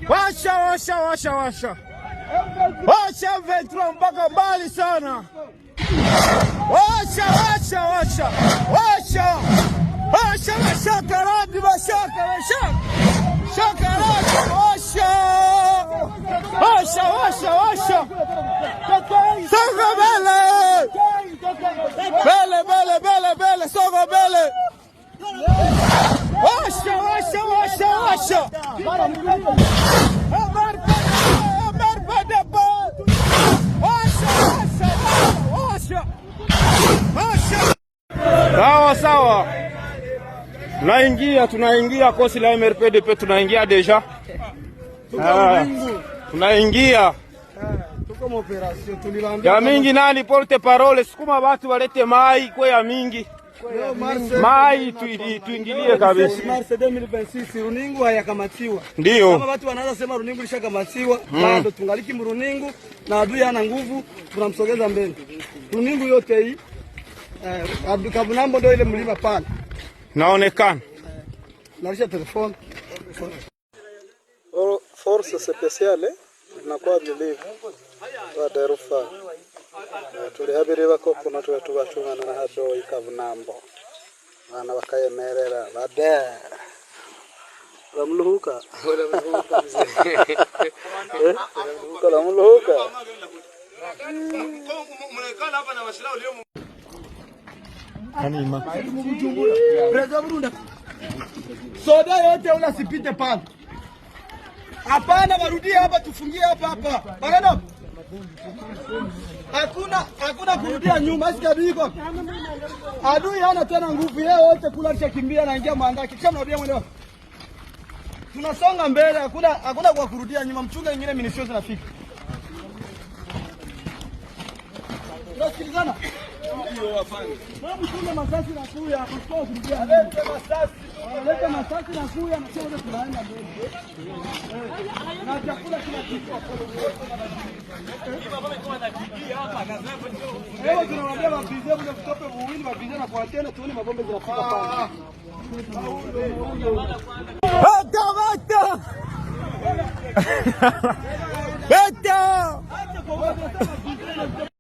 Washa, washa, washa, washa. Washa M23 mpaka mbali sana. Washa, washa, washa. Washa. Washa, washa, karadi, washa, washa. Shaka radi, washa. Washa, washa, washa. Songa mbele. Mbele, mbele, mbele, mbele, songa mbele. Washa, washa, washa, washa. MRPDP. Washa, washa, washa. Washa. Sawa sawa. Tunaingia, tunaingia kosi la MRPDP, tunaingia déjà. Ah, tunaingia. Ya mingi nani porte parole, sukuma watu walete mai kwe ya mingi. Mai tuingilie kabisa. Mars 2026 Runingu hayakamatiwa. Ndio. Kama watu wanaanza sema Runingu lishakamatiwa, bado tungaliki mruningu na adui hana nguvu, tunamsogeza mbele. Runingu yote hii Kabunambo ndio ile mlima pale. Naonekana. Narisha telefoni. Force spéciale tunakuwa vilivyo baderufa tuli habiri bakoko tule tubachungana na hado ikavunambo bana bakayemerera bade lamluhuka lamluhuka. Anima. President soda yote ula sipite pale. Hapana, warudie hapa, tufungie hapa hapa. Barado. Hakuna hakuna kurudia nyuma, sikabiko. Adui hana tena nguvu, yeye wote kula alishakimbia anaingia mwandaki. Kisha mnarudia mwendo. Tunasonga mbele, hakuna hakuna kwa kurudia nyuma. Mchunga ingine minisio zinafika. Tunasikilizana? Hebu masasi na kuya, kwa kurudia. Lete masasi. Lete masasi na kuya na sio tunaenda mbele. Na chakula kila kitu. Leo tunawaambia wabize kule kutope muwili wabize na kwa tena tuone mabombe zinafika pale. Bata, bata. Bata.